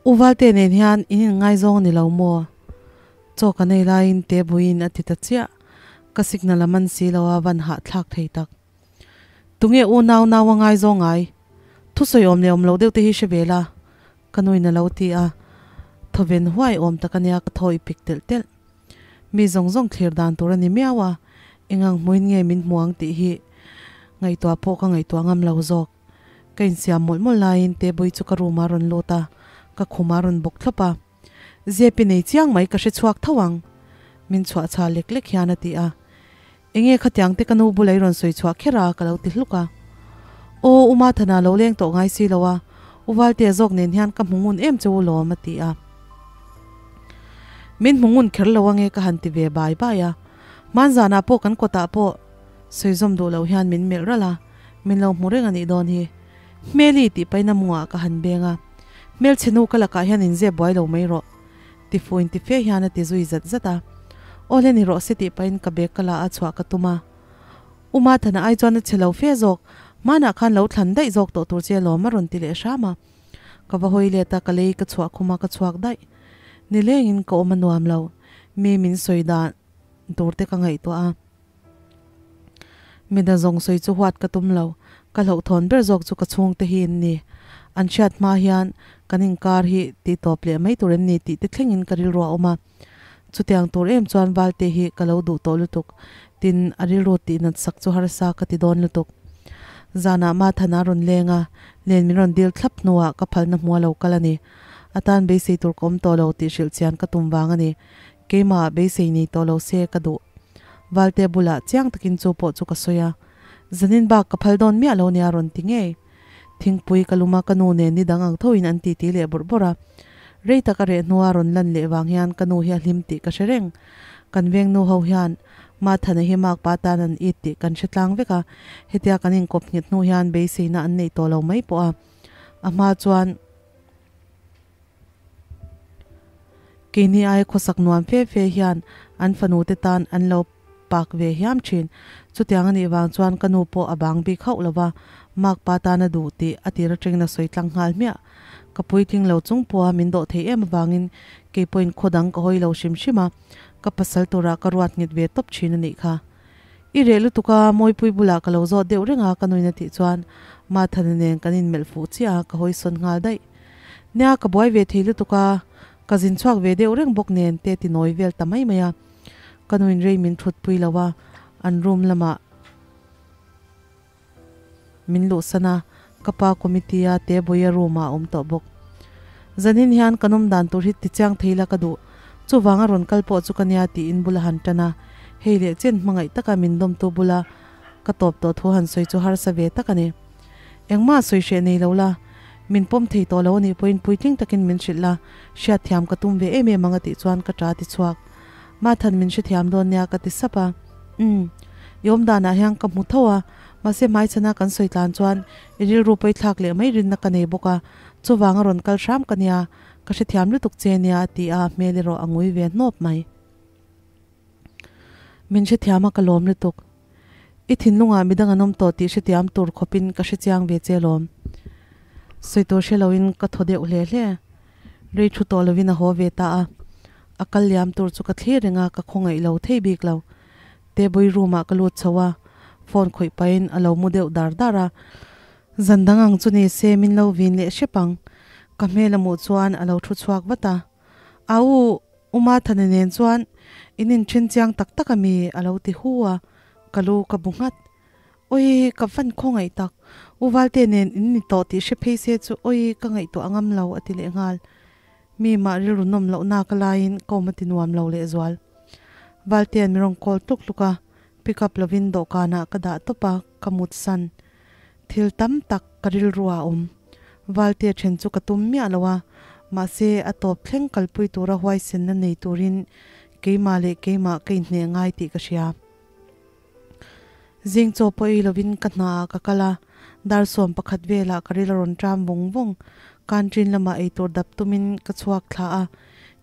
U Valte nen hian in inngaizawng a ni lo maw? Chaw kan ei laiin te buiin a ti ta chiah. Ka signal a man si lo a, van hahthlak thei tak. Tunge unau nau a ngaizawng ngai? Thusawi awm leh awm lo deuh te hi hre ve la, ka nuin a lo ti a. Thawven huai awm tak a nia ka thaw i pik telh telh. Mi zawng zawng thlir dan tur a ni miau a, engang hmuin nge min hmu ang tih hi ngaihtuah pawh ka ngaihtuah ngam lo zawk. Ka insiam mawlh mawlh laiin Tebui chu ka room ah rawn lut a, ka khum ah rawn bawk thlawp a. Zep i nei chiang mai ka hre chhuak tho ang. Min chhuah chha lek lek hian a ti a. Enge khatiang te ka nu bula i rawn sawi chhuah kher a ka lo ti hluk a. Aw U Mathana lo leng tawh ngai si lo a, U Valtea zawk nen hian ka hmu ngun em che u lawm a ti a. Min hmu ngun kher lo ange ka han ti ve bai bai a. Hmanzanah pawh kan kawtah pawh sawi zawm duh loh hian min melh ralh a, min lo hmu reng a nih dawn hi. Hmeli tih paina mungah ka han beng a, Hmelchhe nu ka lakah hian inzep buai lo mai rawh. Ti fuin ti fe hian a ti zui zat zat a. Aw le ni rawh se tih pahin ka bag ka la a chhuah ka tum a. U Mathana ai chuan a che lo fe zawk, hmanah khan lo thlan daih zawk tawh tur che alawm a rawn ti leh hram a. Ka va hawi let a, ka lei ka chhuah khum a ka chhuak daih. Nilengin ka awm a nuam lo, mi min sawi dan tur te ka ngaihtuah a. Mina zawng sawi chu huat ka tum lo, ka hlauhthawn ber zawk chu ka chhungte hi an ni. An hriat hma hian kan inkar hi tih tawp leh mai tur em ni tih te thlengin ka rilru a awm a. Chutiang tur em chuan Valte hi ka lo duh tawh lutuk, tin a rilru tih nat sak chu harsa ka ti dawn lutuk. Zanah Mathana a rawn leng a, len min rawn dil thlap hnuah ka phalna hmu a lo kal a ni. A tan beisei tur ka awm tawh lo tih hrilh chian ka tum vang a ni. Keimah beisei nei tawh lo se ka duh. Valte bulah chiang takin chu pawh chu ka sawi a. Zanin bak ka phal dawn miah lo nia rawn ti ngei. Thingpui ka luma ka nu nen ni dang ang thoin an titi leh bawrh bawrh a. Rei tak a reh hnua rawn lan leh vang hian ka nu hi a hlim tih ka hre reng. Kan veng nu ho hian Mathana hi makpa tan an it tih kan hre tlang vek a. Hetia kan inkawp nghet hnu hian beiseina an neih tawh lo mai pawh a. A hma chuan. Keini ai khawsak nuam fe fe hian an fanu te tan an lo pak ve hiam thin. Chutiang a nih vang chuan ka nu pawh a bang bik hauh lo va, makpa tan a duh tih a tir atangin a sawi tlang nghal hmiah. Ka puitling lo chung pawha min dawh thei em avangin kei pawhin khaw dang ka hawi lo hrim hrim a, ka pasal turah ka ruat nghet ve tawp thin a nih kha. I reh lutuk a, Mawipui bulah ka lo zawt deuh reng a ka nuin a tih chuan Mathana nen kan inmelh fuh chiah a, ka hawi sawn nghal daih. Nia, ka buai ve thei lutuk a, ka zin chhuak ve deuh reng bawk nen te ti nawi vel ta mai mai a. Ka nuin rei min thut pui lo a, an room lamah min luhsan a, ka pa committee a te Bawia room ah a awm tawh bawk. Zanin hian ka nawm dan tur hi ti chiang thei la ka duh, chuvanga rawn kal pawh chu ka nia tiin bula han tan a, hei leh chen hmangaih taka min dawmtu bula ka tawp tawh thu han sawi chu harsa ve tak a ni. Engmah sawi hreh nei lo la, min pawm thei tawh lo a nih pawhin puitling takin min hrilh la, hriatthiam ka tum ve em em ang a tih chuan ka ṭa ti chhuak. Mathan min hrethiam dawn nia ka ti sap a. Umm, i awm danah hian ka hmu tho a, mahse hmaichhana kan sawi tlan chuan i rilru pawithlak leh mai rinna ka nei bawk a, chuvang a rawn kal hram ka nia, ka hrethiam lutuk che nia a ti a, hmel erawh a ngui ve hnawp mai. Min hrethiam a ka lawm lutuk. I thinlungah midang an awm tawh tih hretiam tur khawpin ka hrechiang ve che lawm. Sawi tur hre loin ka thaw deuh hle hle. Rei thu tawh lovin a haw ve ta a. A kal liam tur chu ka thlir reng a, ka khawngaih lo thei bik lo. Tebui room ah ka lut chho a, phone khawih pahin a lo mu deuh dar dar a. Zan dang ang chu ni se min lo vin leh hrep ang. Ka hmel a hmuh chuan a lo thu chhuak vat a. Au! U Mathana nen chuan in inthen chiang tak tak a mi? a lo ti hu a, ka lu ka bu nghat. Awi, ka van khawngaih tak. U Valte nen in ni tawh tih hre phei se chu awi ka ngaihtuah ngam lo a ti leh nghal. Mi mah rilru nawm loh nak a laiin ka awm a ti nuam lo lehzual. Valtea'n mi rawn call tluk tluk a, pick up lovin dawhkanah ka dah tawp a, ka mut san. Thil tam tak ka rilru ah a awm. Valtea then chu ka tum miah lo a, mahse a tawp thleng kalpui tura huaisenna nei turin keimah leh keimah ka inhneh ngai tih ka hria. Zing chaw pawh ei lovin ka hna ah ka kal a, dar 11 velah ka ril a rawn ṭam vawng vawng. Canteen lamah eitur dap tumin ka chhuak thla a,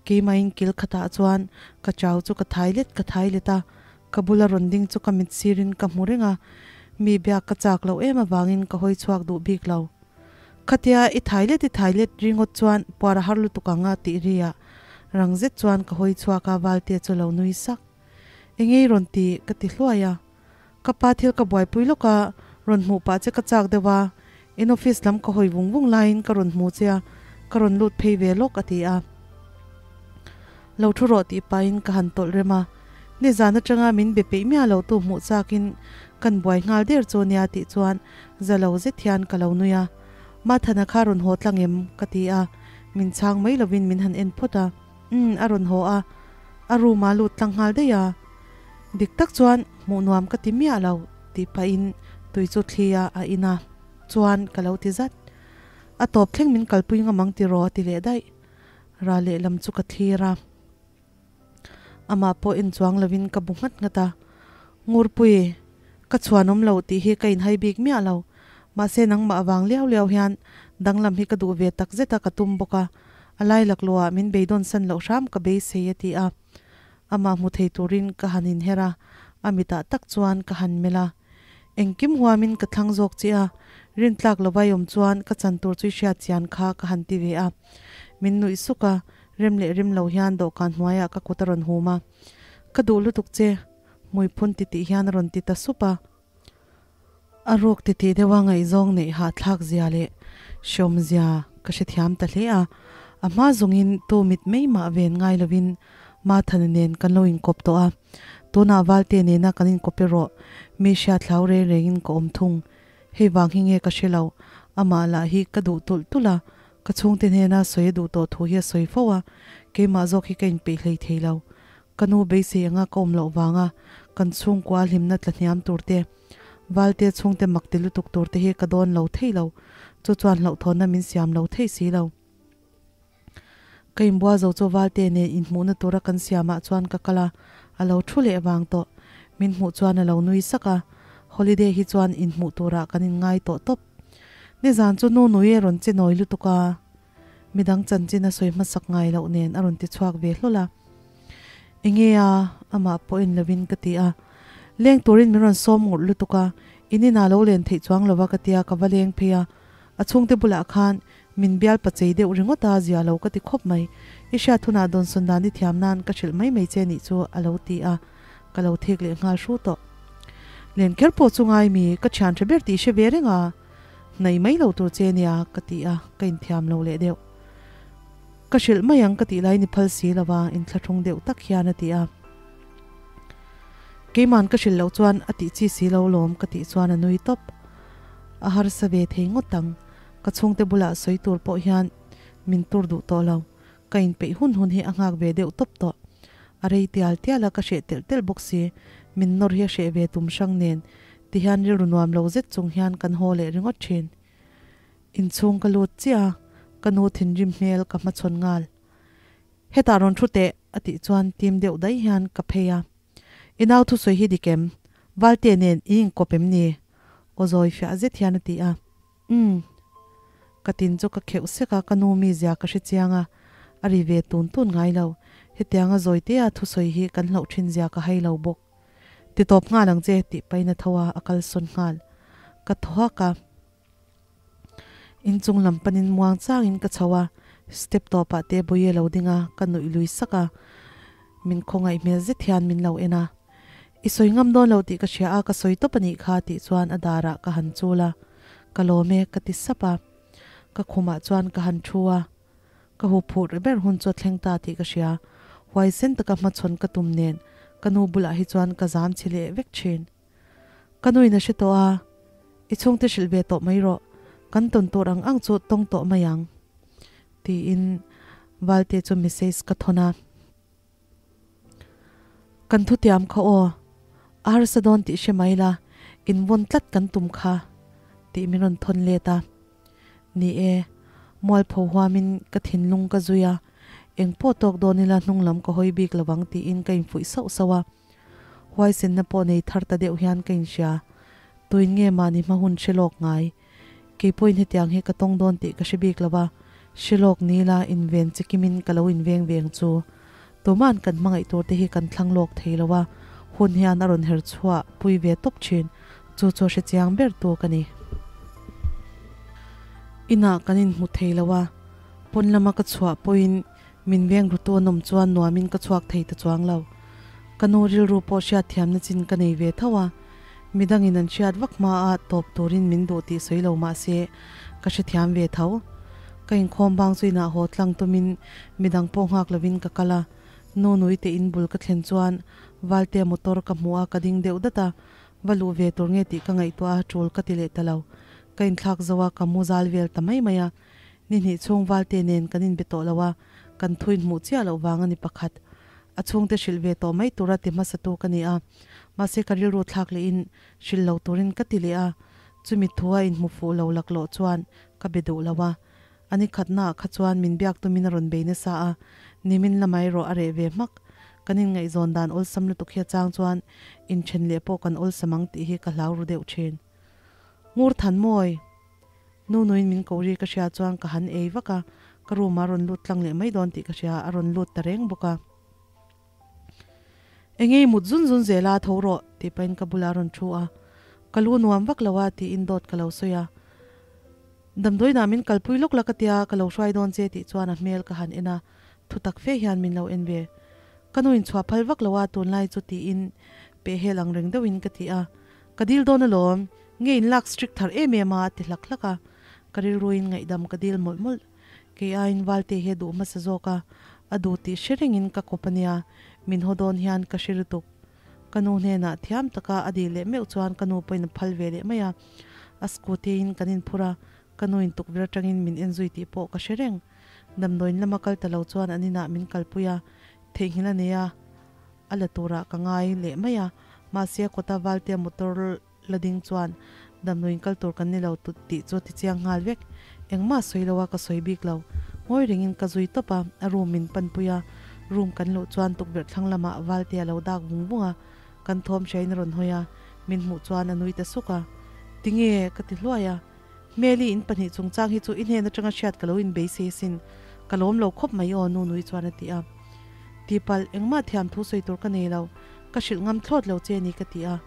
keimahin kil khatah chuan ka chau chu ka thai let ka thai let a, Ka bula rawn ding chu ka mit sirin ka hmu reng a, mi biak ka chak loh em avangin ka hawi chhuak duh bik lo. Khatia i thai let i thai let ringawt chuan puar a har lutuk ang a tih ri ah rang zet chuan ka hawi chhuak a Valte chu lo nui sak. Engei rawn ti ka ti hluai a. Ka pa thil ka buaipui lawk a, rawn hmuh pah che ka chak deuh a, in office lam ka hawi vung vung laiin ka rawn hmu che a, ka rawn lut phei ve lawk a ti a. Lo thu rawh tih pahin ka han tawlh rem a, nizan atanga min be peih miah lo tu hmuh chakin kan buai nghal der chu nia tih chuan za lo zet hian ka lo nui a. Mathana kha rawn haw tlang em? ka ti a, min chhang mai lovin min han en phawt a. Umm a rawn haw a, a room ah lut tlang nghal daih a. Dik tak chuan hmuh nuam ka ti miah lo tih pahin tui chu thli a a in a, chuan ka lo ti zat. A tawp thleng min kalpui ngam ang tiraw a ti leh daih. Ra lehlam chu ka thlir a, amah pawh en chuang lovin ka bu nghat nghat a, Ngurpui, ka chhuanawm lo tih hi ka inhai bik miah lo, mahse nangmah avang liau liau hian danglam hi ka duh ve tak zet a ka tum bawk a, a lai laklawhah min beidawn san loh hram ka beisei a ti a. Amah hmu thei turin ka han inher a, a mitah tak chuan ka han melh a. Engkim huamin ka thlang zawk che a, rintlak lo vai awm chuan ka chan tur chu i hriat chian kha ka han ti ve a. Min nuih suk a, rem leh rim lo hian dawhkan hnuaiah ka kut a rawn hum a. Ka duh lutuk che, hmui phun titih hian a rawn ti ta sup a. A ruk titih deuha ngaihzawng neih hahthlak zia leh hreawm zia ka hrethiam ta hle a. A hma zawngin tu mit mai mah ven ngai lovin Mathana nen kan lo inkawp tawh a. Tunah Valte nena kan inkawp erawh mi hriat hlau reng rengin ka awm thung. Hei vang hi nge ka hre lo, amah lah hi ka duh tulh tulh a, ka chhungte hnena sawi a duh tawh thu hi a sawi fo a, keimah zawk hi ka inpeih hlei thei lo. Ka nu beisei anga ka awm loh vanga kan chhungkua hlimna tla hniam tur te, Valte chhungte mak ti lutuk tur te hi ka dawn lo thei lo, chu chuan hlauhthawnna min siam lo thei si lo. Ka inbual zo chu Valte nen inhmuhna tura kan siamah chuan ka kal a, a lo thu leh vang tawh. Min hmuh chuan a lo nui sak a, holiday hi chuan inhmuh turah kan inngai tawh tawp. Nizan chu nu nui a rawn che nawi lutuk a, midang chanchin a sawi hmasak ngai loh nen a rawn ti chhuak ve hlawl a. Enge a? Amah pawh en lovin ka ti a. Leng turin min rawn sawm ngawrh lutuk a, in inah lo len theih chuang lova ka tia ka va leng phei a. A chhungte bulah khan Min bial pachei deuh ringawt a, zia lo ka ti khawp mai. I hriat hunah dawnsawn dan i thiam nan ka hrilh mai mai che nih chu a lo ti a, ka lo thek leh nghal hru tawh. Len kher pawh chu ngai mi, ka thian tha ber tih hre ve reng a, hnaih mai lo tur che nia ka ti a, ka inthiam lo leh deuh. Ka hrilh mai ang ka tih lai ni phal si lo va, inthlahrung deuh tak hian a ti a. Keiman ka hrilh loh chuan a tih chi si lo lawm ka tih chuan a nui tawp. A harsa ve thei ngawt ang. Ka chhungte bulah sawi tur pawh hian min tur duh tawh lo. Ka inpeih hun hun hi a nghak ve deuh tawp tawh. A rei tial tial a, ka hreh telh telh bawk si. Min nawr hi a hreh ve tum hrang nen ti hian rilru nuam lo zet chung hian kan haw leh ringawt thin. Inchhung ka lut chiah a, ka nu thinrim hmel ka hmachhawn nghal. Hetah rawn thu teh a tih chuan tim deuh daih hian ka phei a. I nau thusawi hi dik em? Valte nen i inkawp em ni? Aw zawi fiah zet hian a ti a. Umm. Ka tin chu ka kheuh sek a, ka nu mizia ka hre chiang a, a ri ve tun tun ngai lo. Hetianga zawitea thusawi hi kan hlauh thin zia ka hai lo bawk. Ti tawp nghal ang che tih pain a tho a, a kal sawn nghal. Ka thaw hak a. Inchung lam panin muang changin ka chho a, step tawpah te Boye lo ding a, ka nuih lui sak a. Min khawngaih hmel zet hian min lo en a. I sawi ngam dawn lo tih ka hria a, ka sawi tawp a nih kha tih chuan a darah ka han chul a, ka lawm e ka ti sap a. Ka khumah chuan ka han thu a, ka hu phut ri ber hun chu a thleng ta tih ka hria. Huaisen taka hmachhawn ka tum nen ka nu bulah hi chuan ka zam chhe leh vek thin. Ka nuin a hre tawh a, i chhungte hrilh ve tawh mai rawh, kan tawn tur ang ang chu tawng tawh mai ang tiin Valte chu message ka thawn a. Kan thutiam kha aw, a harsa dawn tih hre mai la, invawn tlat kan tum kha tih min rawn thawn let a. Ni e, mualpho huamin ka thinlung ka zui a, eng pawh tawk dawn ila hnung lam ka hawi bik lovang tiin ka infuih sauh sauh a. Huaisenna pawh nei thar ta deuh hian ka inhria. Tuin nge mahni hma hun hre lawk ngai? Kei pawhin hetiang hi ka tawng dawn tih ka hre bik lo va, hre lawk ni ila inven chikimin ka lo inveng veng chu. Tuma'n kan hmangaih tur te hi kan thlang lawk thei lo a, hun hian a rawn her chhuah pui ve tawp thin, chu chu hre chiang ber tu ka ni. Inah kan inhmu thei lo a, pawn lama ka chhuah pawhin min veng rutu an awm chuan nuamin ka chhuak thei ta chuang lo. Ka nu rilru pawh hriatthiamna chin ka nei ve tho a, midangin an hriat vak hmaa tawp turin min duh tih sawi lo mah se ka hrethiam ve tho. Ka inkhawm bang chu inah haw tlang tumin midang pawh nghak lovin ka kal a, nu nui te in bul ka thlen chuan Valtea motor ka hmu a, ka ding deuh dat a, va luh ve tur nge tih ka ngaihtuah a, tul ka ti leh ta lo. Ka inthlak zo a, ka mu zal vel ta mai mai a. Ni hnih chhung Valte nen kan inbe tawh lo a, kan thu inhmuh chiah loh vang a ni pakhat. A chhungte hrilh ve tawh mai tura ti hmasatu ka ni a, mahse ka rilru thlak lehin hrilh lo turin ka ti leh a, chumi thua inhmu fuh lo laklawh chuan ka be duh lo a. A ni khatnaah kha chuan min biak tumin a rawn bei nasa a, nimin lamah erawh a reh ve hmak. Kan inngaihzawn dan awlsam lutuk hi a chang chuan inthen leh pawh kan awlsam ang tih hi ka hlau ru deuh thin. Ngur than mawi! Nu nuin min koh ri ka hria chuan ka han ei vak a, ka room ah a rawn lut tlang leh mai dawn tih ka hria, a rawn lut ta reng bawk a. Engei mut zun zun zel a, tho rawh, tih pahin ka bulah a rawn thu a. Ka lu nuam vak lo a, tiin dawt ka lo sawi a. Damdawiinah min kalpui lawk la ka tia, ka lo hruai dawn che tih chuan a hmel ka han en a, thu tak fe hian min lo en ve. Ka nu inchhuah phal vak lo a tunlai chu tiin pehhel ang reng deuhin ka ti a, Ka dil dawn alawm, nge in lak strict thar em em a a ti hlak hlak a, ka rilruin ngaihdam ka dil mawlh mawlh. Kei aiin Valte hi a duh hmasa zawk a, a duh tih hre rengin ka kawp ania, min haw dawn hian ka hre lutuk. Ka nu hnenah thiam taka a dil leh meuh chuan ka nu pawhin a phal ve leh mai a, a scooty in kan inphur a, ka nu in tukverh atangin min en zui tih pawh ka hre reng. Damdawiin lama kal ta lo chuan an inah min kalpui a, theihnghilh a nei a, a la turah ka ngai leh mai a, mahse a kawta Valtea motor la ding chuan damdawiin kal tur kan ni lo tih chu a ti chiang nghal vek. Engmah sawi lo a ka sawi bik lo. Ngawi rengin ka zui tawp a, a room min panpui a, room kan luh chuan tukverh thlang lamah Valtea a lo dak vung vung a, kan thawm hriain a rawn hawi a, min hmuh chuan a nui ta suk a. Tinge? ka ti hluai a. Hmeli in pahnih chungchang hi chu i hnen atanga hriat ka lo inbeisei asin, ka lawm lo khawp mai aw nu nui chuan a ti a. Tipalh, engmah thiam thu sawi tur ka nei lo, ka hrilh ngam thlawt lo che ni ka ti a.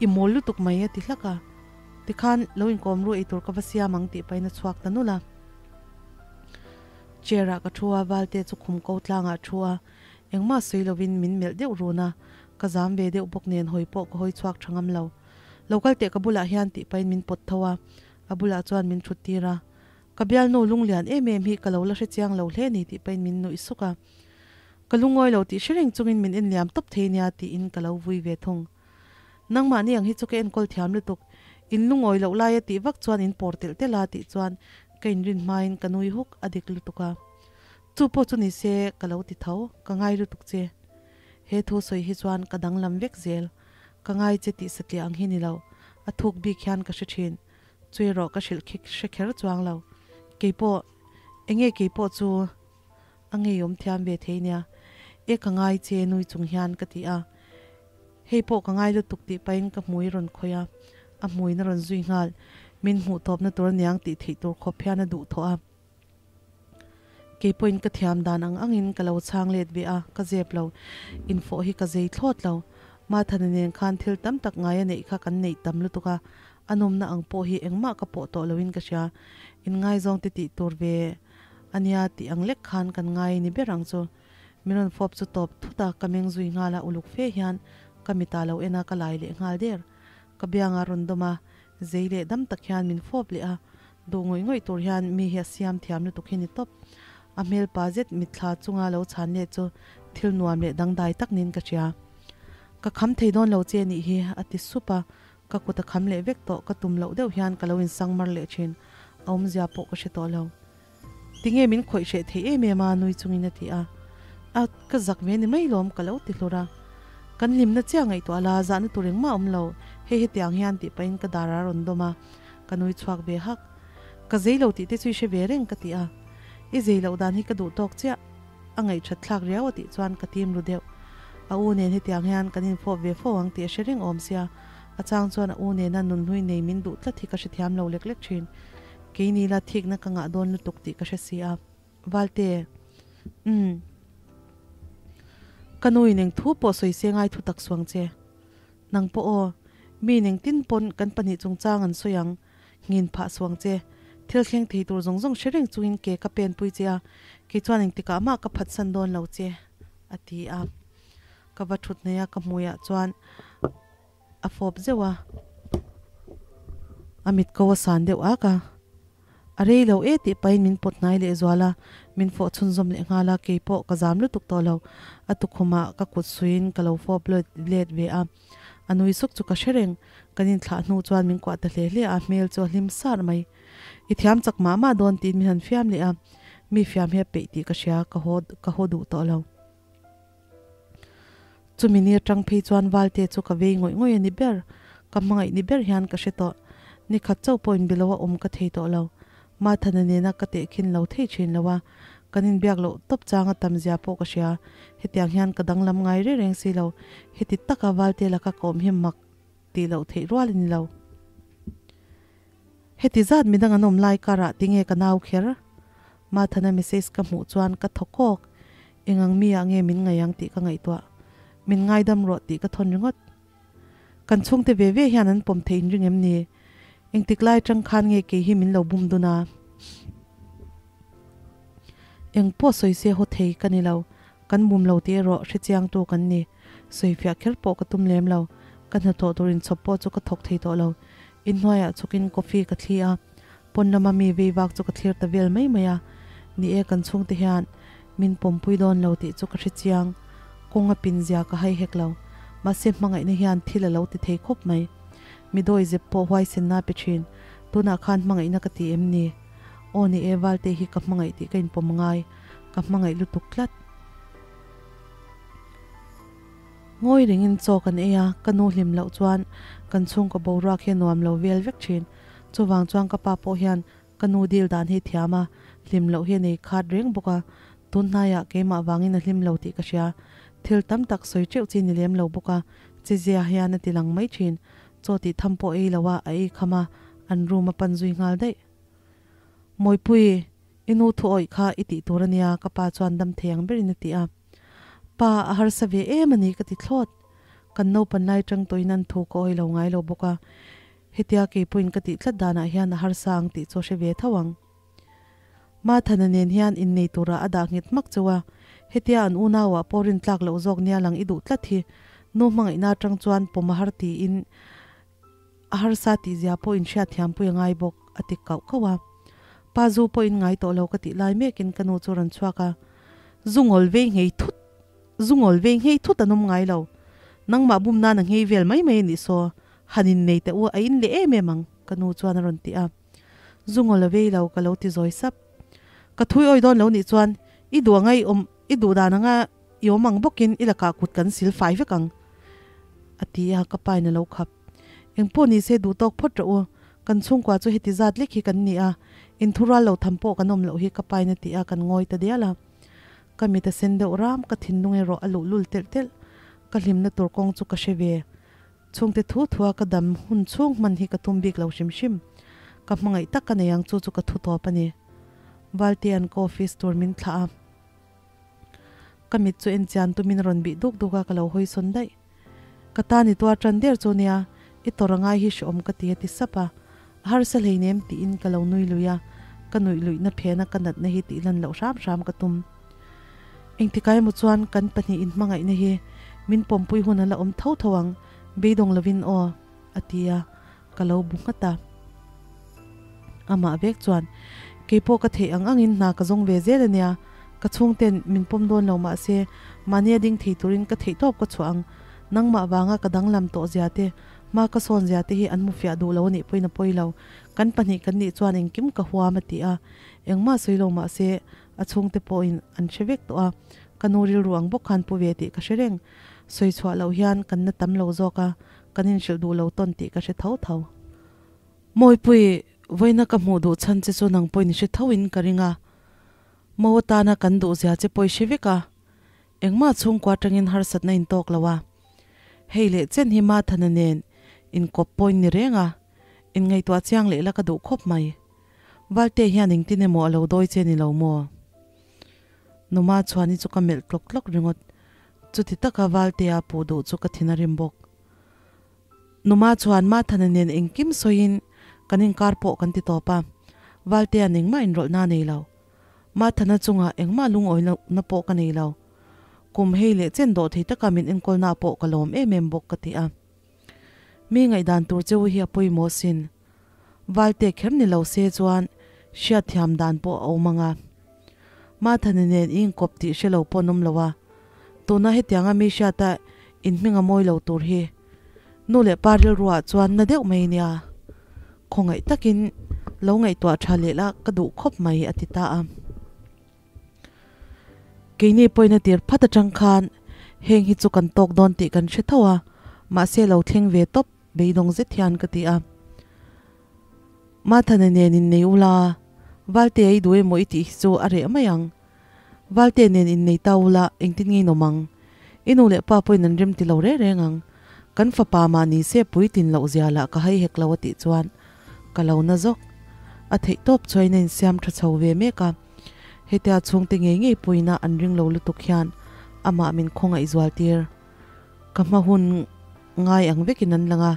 I mawl lutuk mai a ti hlak a. Tikhan, lo inkawm ru eitur ka va siam ang tih pahin a chhuak ta nulh a. Chair ah ka thu a, Valte chu khum ko tlangah a thu a, engmah sawi lovin min melh deuh run a, ka zam ve deuh bawk nen hawi pawh ka hawi chhuak tha ngam lo. Lo kal teh ka bulah hian tih pahin min pawt tho a, a bulah chuan min thut tir a. Ka bialnu lunglian em em hi ka lo la hre chiang lo hle ni tih pahin min nuih suk a. Ka lungawi lo tih hre reng chungin min en liam tawp thei nia tiin ka lo vui ve thung. Nangmahni ang hi chu ka enkawl thiam lutuk, in lungawi loh laia tih vak chuan in pawr telh telh a tih chuan ka inrin hmain ka nui huk a dik lutuk a. Chu pawh chu ni se ka lo ti tho, ka ngai lutuk che. He thu sawi hi chuan ka danglam vek zel. Ka ngai che tih satliah ang hi ni lo, a thuk bik hian ka hre thin. Chu erawh ka hrilh khi hre kher chuang lo. Keipawh, enge keipawh chu a ngeiawm thiam ve thei nia. E ka ngai che nui chung hian ka ti a. Hei pawh ka ngai lutuk tih pahin ka hmui rawn khawih a, a hmuin a rawn zui nghal. Min hmuh tawpna tur aniang tih theih tur khawp hian a duh thawh a. Kei pawhin ka thiam dan ang angin ka lo chhang let ve a, ka zep lo. Infawh hi ka zei thlawt lo. Mathana nen khan thil tam tak ngai a neih kha kan neih tam lutuk a, a nawmna ang pawh hi engmah ka pawh tawh loin ka hria. Inngaizawng te tih tur ve a nia tih ang lek khan kan ngai ni ber ang chu. Min rawn fawp chu tawp thut a, ka meng zui nghal a, uluk fe hian ka mitah lo en a, ka lai leh nghal der. Ka biangah rawn dawm a, zei leh dam tak hian min fawp leh a, Duh ngawih ngawih tur hian mi hi a siam thiam lutuk hi ni tawp. A hmel pa zet mitthla chunga lo chhan leh chu thil nuam leh dangdai tak niin ka hria. Ka kham thei dawn lo che nih hi, a ti sup a, ka kut a kham leh vek tawh, ka tum loh deuh hian ka lo insang mar leh thin, a awmzia pawh ka hre tawh lo. Tinge min khawih hreh thei em em a, nui chungin a ti a. A, ka zak ve ni mai lawm, ka lo ti hlur a. Kan hlimna chiah ngaihtuah la, zahna tur engmah a awm lo, hei hetiang hian tih pahin ka dar a rawn dawm a. Ka nui chhuak ve hak. Ka zei lo tih te chu i hre ve reng ka ti a. I zei loh dan hi ka duh tawk chiah. A ngaihthat thlak riau a tih chuan ka tim ru deuh. A u nen hetiang hian kan infawp ve fo ang tih a hre reng awm sia. A chang chuan a u nena nunhlui nei min duh tlat hi ka hrethiam lo lek lek thin. Keini la thikna ka ngah dawn lutuk tih ka hre si a. Valte. Umm. Ka nu in eng thu pawh sawi se ngai thu tak suang che. Nang pawh aw, mi neng tin pawn kan pahnih chungchang an sawi ang, nghin phah suang che. Thil thleng thei tur zawng zawng hre reng chungin ke ka pen pui che a, kei chuan engtikah mah ka phatsan dawn lo che, a ti a. Ka va thut hnaih a, ka hmuiah chuan a fawp zeuh a, a mit ko a san deuh ak a. A rei lo e tih pahin min pawt hnai leh zual a, min fawh chhunzawm leh nghal a, kei pawh ka zam lutuk tawh lo. A tukhumah ka kut suiin ka lo fawp let ve a. A nui suk chu ka hre reng, kan inthlah hnu chuan min kuah ta hle hle a, hmel chu a hlim sar mai. I thiam chak mah mah dawn tiin min han fiam leh a, mi fiam hi a peih tih ka hria, ka haw ka haw duh tawh lo. Chumi ni atang phei chuan Valte chu ka vei ngawih ngawih a ni ber, ka hmangaih ni ber hian ka hre tawh. Ni khat chauh pawh inbe lo a awm ka thei tawh lo. Mathana nena ka tehkhin lo thei thin lo a, kan inbiak loh tawp chang a tam zia pawh ka hria. Hetiang hian ka danglam ngai reng reng si lo, heti taka Valte laka ka awm hi mak tih loh theih rual a ni lo. Heti zat midang an awm lai karah tinge ka nau kher? Mathana message ka hmuh chuan ka thaw kawk. Engang mi ah nge min ngaih ang tih ka ngaihtuah. Min ngaidam rawh tih ka thawn ringawt. Kan chhungte ve ve hian an pawm theih inring em ni? Engtik lai atang khan nge kei hi min lo bum dun a? Eng pawh sawi se haw thei ka ni lo. Kan bum lo tih erawh hrechiangtu kan ni. Sawifiah kher pawh ka tum lem lo. Ka hnathawh tur inchhawp pawh chu ka thawk thei tawh lo. Inhnuaiah chhukin coffee ka thli a, pawn lama mi vei vak chu ka thlir ta vel mai mai a. Ni e, kan chhungte hian min pawmpui dawn lo tih chu ka hre chiang. Kawng a pin zia ka hai hek lo. Mahse hmangaihna hian thil a lo ti thei khawp mai. Mi dawi zep pawh huaisenna pe thin. Tunah khan hmangaihna ka ti em ni? Aw ni e, Valte hi ka hmangaih tih ka inpawm ngai. Ka hmangaih lutuk tlat. Ngawi rengin chaw kan ei a, ka nu hlim loh chuan kan chhungkaw boruak hi a nuam lo vel vek thin. Chuvang chuan ka pa pawh hian ka nu dil dan hi thiam a, hlim loh hi a nei khat reng bawk a. Tun hnaiah keimah vangin a hlim lo tih ka hria. Thil tam tak sawi teuh chi ni lem lo bawk a, chizia hian a ti lang mai thin. Chaw tih tham pawh ei lo a, a ei kham a, an room a pan zui nghal daih. Mawipui, i nu thu awih kha i tih tur a nia, ka pa chuan dam thei ang berin a ti a. Pa, a harsa ve em a ni ka ti thlawt. Kan naupan lai tang tawhin an thu ka awih lo ngai lo bawk a, hetia kei pawhin ka tih tlat danah hian a harsa ang tih chu a hre ve tho ang. Mathana nen hian innei turah a dah nghet hmak cheu a, hetia an unauah pawh rintlak loh zawk nia lang i duh tlat hi nu hmangaihna atang chuan pawm a har tiin A harsa tih zia pawh in hriatthiam pui a ngai bawk, a ti kauh kauh a. Pa zu pawh in ngai tawh lo ka tih lai mekin ka nu chu rawn chhuak a, Zu ngawl vei nghei thut, zu ngawl vei nghei thut an awm ngai lo. Nangmah bum nan a nghei vel mai mai a nih saw, han in nei teh u, a in leh em em ang, ka nu chuan a rawn ti a. Zu ngawl a vei lo, ka lo ti zawi sap. Ka thui awi dawn lo nih chuan i duh anga i awm, i duh dan anga I awm ang bawkin i lakah kut kan sil fai vek ang, a ti a, ka pain a lo khap. Engpawh ni se duh tawk phawt rawh u, kan chhungkua chu heti zat lek hi kan ni a, inthurual lo tham pawh kan awm loh hi ka pain a ti a, kan ngawi ta dial a. Ka mit a sen deuh ram, ka thinlung erawh a luh lul telh telh. Ka hlimna tur kawng chu ka hre ve. Chhungte thu thua ka dam hun chhung hman hi ka tum bik lo hrim hrim. Ka hmangaih tak ka nei ang chu chu ka thu tawp a ni. Valtea'n ka office tur min thlah a. Ka mit chu en chian tumin a rawn bih duk duk a, ka lo hawi sawn daih. Ka tan i tuar tan der chu nia, i tawrh a ngai hi hreawm ka ti a ti sap a. A harsa hleinem tiin ka lo nui lui a, ka nuih luihna phena ka natna hi tih lan loh hram hram ka tum. Engtikai emaw chuan kan pahnih inhmangaihna hi min pawmpui hun a la awm tho tho ang, beidawng lovin aw, a ti a, ka lo bu nghat a. Amah vek chuan, Keipawh ka theih ang angin hna ka zawng ve zel a nia, ka chhungten min pawm dawn lo mahse mahni a ding thei turin ka theihtawp ka chhuah ang. Nangmah vanga ka danglam tawh zia te, hma ka sawn zia te hi an hmu fiah duh lo a nih pawhin a pawi lo. Kan pahnih kan nih chuan engkim ka huam a ti a. Engmah sawi lo mahse a chhungte pawhin an hre vek tawh a, ka nu rilru ang bawk khan pu ve tih ka hre reng. Sawi chhuah loh hian kan na tam lo zawk a, kan inhrilh duh lo tawn tih ka hre tho tho. Mawipui, vawiina ka hmuh duh chhan che chu nang pawhin i hre tho in ka ring a. Mo atana kan duh zia che pawh i hre vek a. Engmah chhungkua atangin harsatna in tawk lo a. Hei leh chen hi Mathana nen inkawp pawh in ni reng a, inngaihtuah chiang leh la ka duh khawp mai. Valte hian engtin emaw a lo dawi che ni lo maw? Numa chuan i chu ka melh tlawk tlawk ringawt. Chuti taka Valtea puh duh chu ka thin a rim bawk. Numa chuan Mathana nen engkim sawiin kan inkar pawh kan ti tawp a. Valtea'n engmah inrawlhna a nei lo. Mathana chungah engmah lungawi lohna pawh ka nei lo. Kum hei leh chen dawh thei taka min enkawlna pawh ka lawm em em bawk ka ti a. Mi ngaihdan tur cheu hi a pawimawh sin. Valte kher ni lo se chuan hriatthiam dan pawh a awm ang a. Mathana nen i inkawp tih hre lo pawh an awm lo a. Tuna hetianga mi hriata inhming a mawi lo tur hi nu leh pa rilruah chuan na deuh mai nia. Khawngaih takin lo ngaihtuah tha leh la ka duh khawp mai a ti ta a. Keini pawhin a tir phat atang khan heng hi chu kan tawk dawn tih kan hre tho a, mahse lo thleng ve tawp beidawng zet hian ka ti a. Mathana nen innei ula, Valte a i duh emaw i tih hi chu a reh mai ang. Valte nen innei ta ula engtin nge inawm ang? I nu leh pa pawhin an rem ti lo reng reng ang. Kan fapa mah ni se puitlin loh zia lah ka hai hek lo a tih chuan ka lo na zawk. A theih tawp chuain a insiam tha chho ve mek a. Hetia chhungte ngei ngei puina an ring lo lutuk hian amah min khawngaih zual tir. Ka hma hun ngai ang vekin an lang a,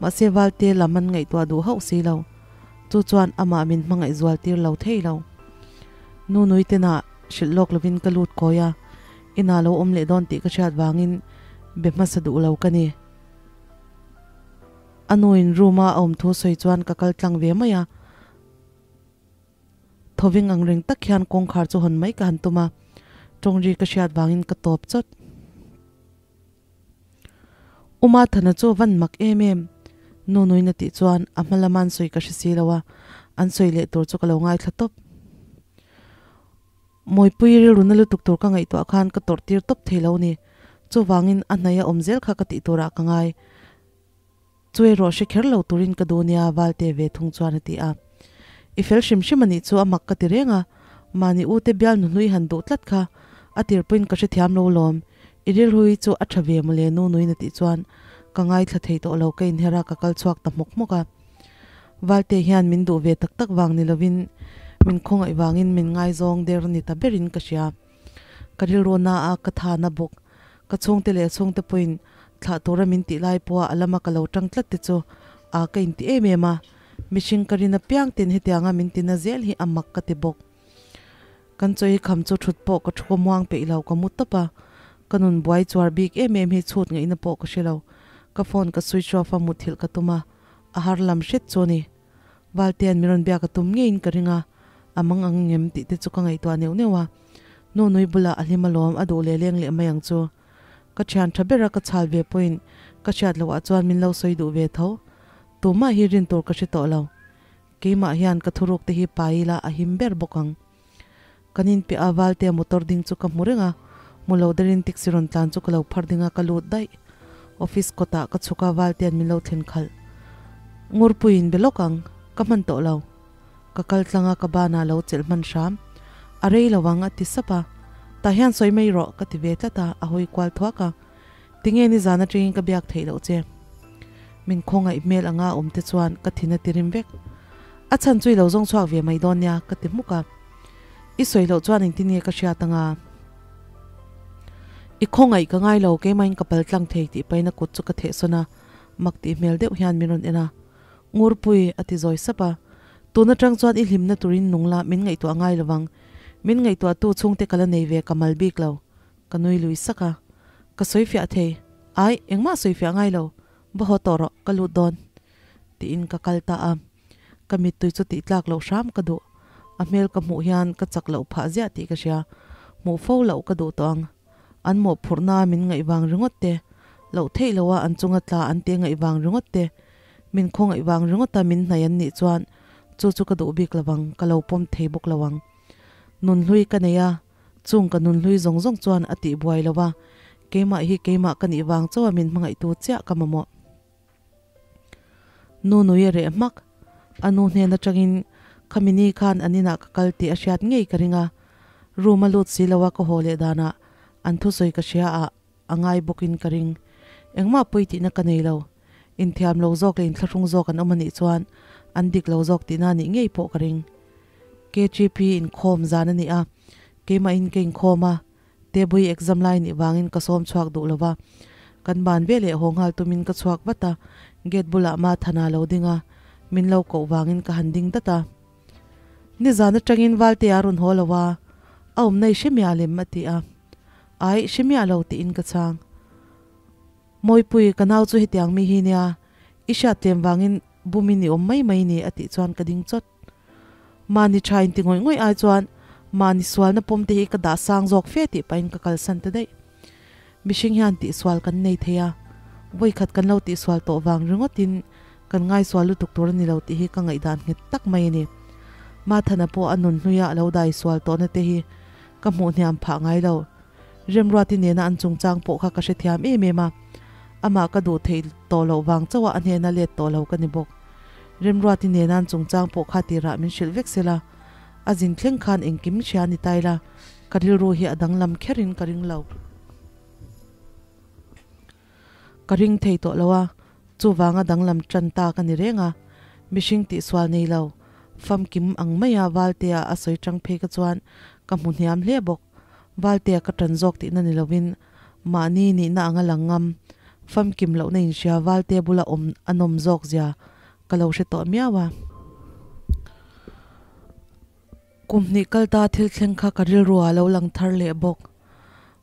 mahse Valte lam an ngaihtuah duh hauh si lo. Chu chuan amah min hmangaih zual tir lo thei lo. Nu nui tena hrilh lawk lovin ka lut kawi a, inah lo awm leh dawn tih ka hriat vangin be hmasa duh lo ka ni. A nuin room a a awm thu sawi chuan ka kal tlang ve mai a. Thawving ang reng tak hian kawngkhar chu hawn mai ka han tum a, tawngri ka hriat vangin ka tawp chawt. Uma Thana chu van mak em em, nu nuin a tih chuan a hma lama an sawi ka hre si lo a, an sawi leh tur chu ka lo ngaithla tawp. Mawipui rilru na lutuk tur ka ngaihtuah khan ka tawrh tir tawp thei lo ni, chuvangin a hnaih a awm zel kha ka tih turah ka ngai. Chu erawh hre kher lo turin ka duh nia Valte ve thung chuan a ti a. I fel hrim hrim a nih chu a mak ka ti reng a, mahni u te bial nuhnui han duh tlat kha a tirpuiin ka hrethiam lo lawm, i rilru hi chu a tha ve mawle nu nuin a tih chuan ka ngaithla thei tawh lo ka inher a ka kal chhuak ta hmawk hmawk a. Valte hian min duh ve tak tak vang ni lovin min khawngaih vangin min ngaizawng der ni ta berin ka hria. Ka rilru na a ka tha na bawk. Ka chhungte leh chhungte pawhin thlah tura min tih lai pawha a lama ka lo tang tlat te chu a ka inti em em a, mihring ka rin apiang ten hetianga min tina zel hi a mak ka ti bawk. Kan chawi kham chu thut pawh ka thu muang peih lo ka mu tawp a, ka nun buai chuar bik em em hi chhut ngaihna pawh ka hre lo. Ka phone ka switch off a muthilh ka tum a, a har lam hret chu a ni. Valtea'n min rawn biak a tum ngeiin ka ring a, a mang ang ngem tih te chu ka ngaihtuah neuh neuh a. Nu nui bulah a hlim alawm, a duh leh leng leh mai ang chu. Ka thian tha bera ka chhal ve pawhin ka hriat loh ah chuan min lo sawi duh ve tho. Tumah hi rin tur ka hre tawh lo. Keimah hian ka thuruk te hi pai ila a him ber bawk ang. Kan inpiah a Valtea motor ding chu ka hmu reng a, hmu lo derin taxi rawn tlan chu ka lo phar ding a ka lut daih. Office kawtah ka chhuk a Valtea'n min lo thlen khalh. Ngurpuiin be lawk ang, ka hman tawh lo. Ka kal tlang a ka banah lo chelh hman hram. A rei lo ang a ti sap a. Tah hian sawi mai rawh ka ti ve tlat a, a hawi kual thuak a. Tinge nizan atangin ka biak theih loh che? Min khawngaih hmel anga awm te chuan ka thin a ti rim vek. A chhan chu i lo zawng chhuak ve mai dawn nia ka ti hmuk a. I sawi loh chuan engtin nge ka hriat anga? I khawngaih ka ngai lo keimahin ka pal tlang thei tih pahin a kut chu ka theh sawn a, mak tih hmel deuh hian min rawn en a. Ngurpui, a ti zawi sap a. Tun atang chuan i hlimna turin nung la min ngaihtuah ngai lovang. Min ngaihtuahtu chhungte ka la nei ve ka mal bik lo. Ka nui lui sak a. Ka sawi fiah thei. Ai, engmah sawi fiah ngai lo. Va haw tawh rawh, ka lut dawn. Tiin ka kal ta a. Ka mittui chu tih tlak loh hram ka duh. A hmel ka hmuh hian ka chak loh phah ziah tih ka hria. Hmuh fo loh ka duh tawh ang. An mawhphurhna min ngaih vang ringawt te, loh theih loha an chunga tla an te ngaih vang ringawt te, min khawngaih vang ringawta min hnaih an nih chuan chu chu ka duh bik lovang, ka lo pawm thei bawk lo ang. Nunhlui ka nei a. Chung ka nunhlui zawng zawng chuan a tih buai lo a, keimah hi keimah ka nih vang chauha min hmangaihtu chiah ka mamawh. Nu nui a reh hmak. A nu hnen atangin khami ni khan an inah ka kal tih a hriat ngei ka ring a, room a lut si lo a ka haw leh danah an thusawi ka hria a a ngai bawkin ka ring. Engmah pawi tihna ka nei lo. Inthiam lo zawk leh inthlahrung zawk an awm a nih chuan an dik lo zawk tihna nih ngei pawh ka ring. KGP inkhawm zan a ni a, keimahin ka inkhawm a, Tebui exam lai nih vangin ka sawm chhuak duh lo va. Kan ban ve leh haw nghal tumin ka chhuak vat a, gate bulah Mathana lo ding a, min lo koh vangin ka han ding dat a. Nizan atangin Valtea a rawn haw lo a, a awmna i hre miah lem a ti a. Ai, hre miah lo tiin ka chhang. Mawipui, ka nau chu hetiang mi hi nia, i hriat tlem vangin bumin i awm mai mai ni a tih chuan ka ding chawt. Mahni tha inti ngawih ngawih ai chuan mahni sualna pawm te hi ka dah sang zawk fe tih pahin ka kalsan ta daih. Mihring hian tihsual kan nei thei a, vawikhat kan lo tihsual tawh vang ringawtin kan ngaisual lutuk tur a ni lo tih hi ka ngaihdan nghet tak mai a ni. Mathana pawh a nun hnuia a lo daisual tawhna te hi ka hmuh hniam phah ngai lo. Remruati nena an chungchang pawh kha ka hrethiam em em a, amah ka duh theih tawh loh vang chauha a hnena let tawh lo ka ni bawk. Remruati nena an chungchang pawh kha tirah min hrilh vek sela, a zin thleng khan engkim hria ni ta ila, ka rilru hi a danglam kherin ka ring lo. Ka ring thei tawh lo a, chuvanga danglam tan ta ka ni reng a, mihring tihsual nei lo, famkim ang maia Valtea a sawi tang phei ka chuan ka hmu hniam hle bawk. Valtea ka tan zawk tihna ni lovin mahni nihna anga lang ngam, famkim lohna inhria Valtea bula awm a nawm zawk zia ka lo hre tawh miau a. Kum hnih kal ta thil thleng kha ka rilru ah lo lang thar leh bawk.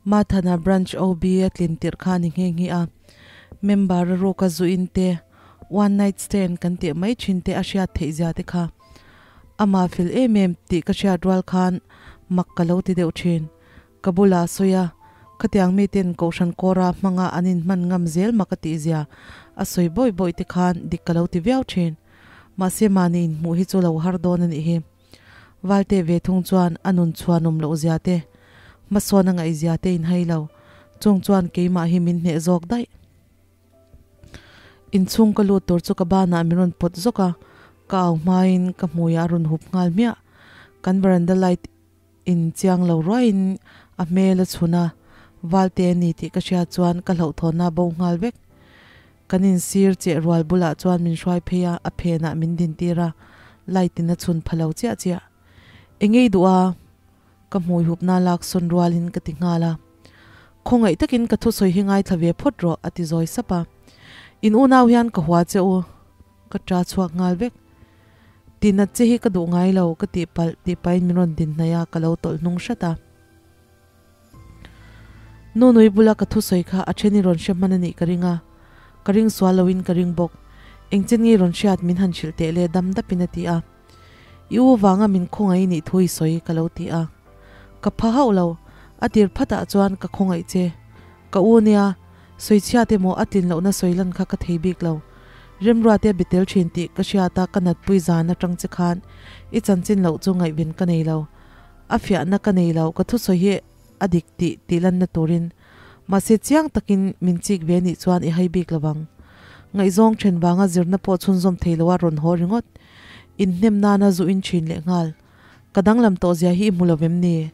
Mathana Branch OB a tlin tirh kha a ni nghe nghe a. Member a ruka zu in te, one night stand kan tih mai thin te a hriat theih zia te kha. Amah fel em em tih ka hriat rual khan mak ka lo ti deuh thin. Ka bulah sawi a, khatiang miten Kohhran kawra hmanga an inhman ngam zel mak a tih zia a sawi bawih bawih te khan dik ka lo ti viau thin. Mahse mahni inhmuh hi chu lo har dawn a nih hi. Valte ve thung chuan a nun chhuanawm loh zia te, hmasawn a ngaih zia te inhai lo. Chung chuan keimah hi min hneh zawk daih. Inchhung ka lut tur chu ka banah min rawn pawt zawk a, ka au hmain ka hmuiah a rawn hup nghal hmiah. Kan veranda light in chiang lo ruaiin a hmel a chhun a, Valte a ni tih ka hriat chuan ka hlauhthawnna bo nghal vek. Kan insir cheh rual bulah chuan min hruai phei a, a phenah min dintir a, light in a chhun pha lo chiah chiah. Engei duh a? Ka hmui hupna lak sawn rualin ka ti nghal a. Khawngaih takin ka thusawi hi ngaithla ve phawt rawh, a ti zawi sap a. In unau hian ka hua che u. Ka ṭa chhuak nghal vek. Tinat che hi ka duh ngai lo, ka tih palh tih pahin min rawn din hnaih a, ka lo tawlh hnung hrat a. Nu nui bula ka thusawi kha a ṭhen i rawn hre hman a nih ka ring a, ka ring sual loin ka ring bawk. Engchen nge i rawn hriat min han hrilh teh le dam dapin a ti a. I u vanga min khawngaih nih thu i sawi ka lo ti a. Ka pha hauh lo, a tir phatah chuan ka khawngaih che. Ka u nia, sawichhiat emaw a tlin lohna sawi lan kha ka thei bik lo. Remruate a be tel thin tih ka hriat a ka natpui zan atang che khan i chanchin loh chu ngaihven ka nei lo. A fiahna ka nei lo, ka thusawi hi a dik tih tih lanna turin. Mahse chiang takin min chik ve nih chuan i hai bik lovang. Ngaihzawng then vanga zirna pawh chhunzawm thei loa rawn haw ringawt. Inhnem nana zu in thin leh nghal. Ka danglam tawh zia hi i hmu lovem ni?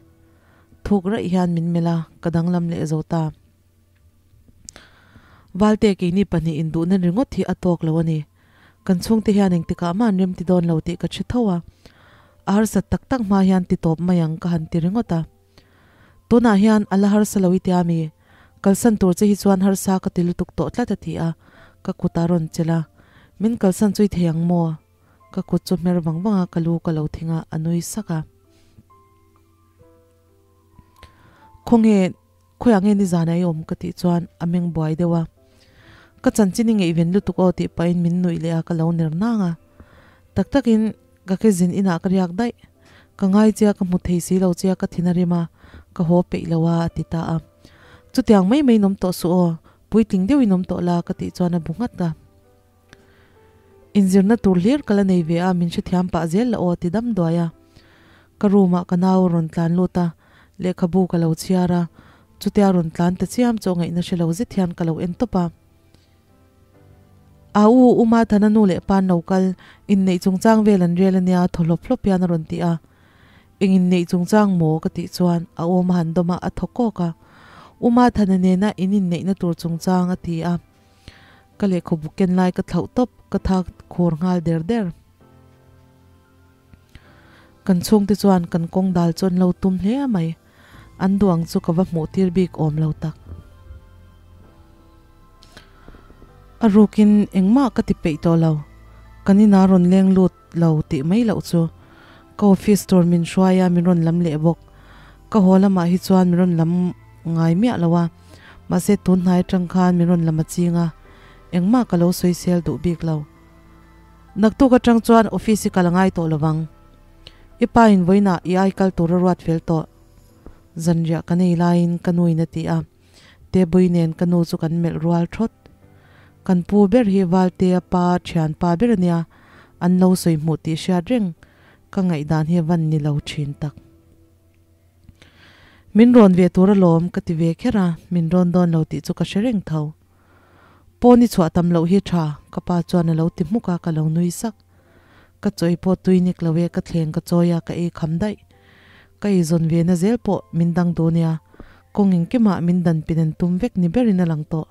Thuk raih hian min melh a, ka danglam leh zo ta. Valte keini pahnih induhna ringawt hi a tawk lo a ni. Kan chhungte hian engtikah mah an remti dawn lo tih ka hre tho a. A harsat tak tak hma hian ti tawp mai ang ka han ti ringawt a. Tunah hian a la harsa lo i tia mi? Kalsan tur che hi chuan harsa ka ti lutuk tawh tlat a ti a, ka kut a rawn chelh a. Min kalsan chu i thei ang maw? Ka kut chu hmer vang vang a, ka lu ka lo thing a, a nui sak a. Khawnge, khawiah nge nizan ah i awm ka tih chuan a meng buai deuh a. Ka chanchin i ngaihven lutuk aw tih pahin min nuih leh a, ka lo ner nang a. Tak takin ka ke zin inah ka riak daih. Ka ngai che a, ka hmu thei si lo che a, ka thin a rim a, ka haw peih lo a, a ti ta a. Chutiang mai mai in awm tawh suh aw, puitling deuhin awm tawh la ka tih chuan a bu nghat a. Inzirna tur hlir ka la nei ve a, min hrethiam pah zel la aw ti dam duai a. Ka room ah ka nau a rawn tlan lut a, lehkhabu ka lo chhiar a, chutia rawn tlan ta chiam chu a ngaihna hre lo zet hian ka lo en tawp a. A u, U Mathana nu leh pa an lo kal, inneih chungchang vel an rel ania thaw hlawp hlawp hian a rawn ti a. Eng inneih chungchang maw? ka tih chuan a awm a han dawm a, a thaw kawk a. U Mathana nena in inneihna tur chungchang a ti a. Ka lehkhabu ken lai ka thlauh tawp, ka thak khur nghal der der. Kan chhungte chuan kan kawng dal chu an lo tum hle mai. An duh ang chu ka va hmuh tir bik awm lo tak. A rukin engmah ka ti peih tawh lo. Kan inah rawn leng lut lo tih mai loh chu. Ka office tur min hruai a, min rawn lam leh bawk. Ka haw lamah hi chuan min rawn lam ngai miah lo a, mahse tun hnai atang khan min rawn lam a ching a, engmah ka lo sawisel duh bik lo. Naktuk atang chuan office hi kal a ngai tawh lo vang. I pa in vawiinah i ai kal tur a ruat fel tawh. Zanriah ka nei laiin ka nu in a ti a, Tebui nen ka nu chu kan melh rual thawt. Kan pu ber hi Valtea pa thianpa ber a nia, an lo sawi hmuh tih hriat reng ka ngaihdan hi van ni lo thin tak. Min rawn ve tur alawm ka ti ve kher a, min rawn dawn lo tih chu ka hre reng tho. Pawn i chhuah tam loh hi tha, ka pa chuan a lo ti hmuk a, ka lo nui sak. Ka chawi pawh tui nik lo e, ka thleng ka chawi a, ka ei kham daih. Ka eizawn ve na zel pawh min dang duh nia, kawng engkimah min dan pin an tum vek ni berin a lang tawh.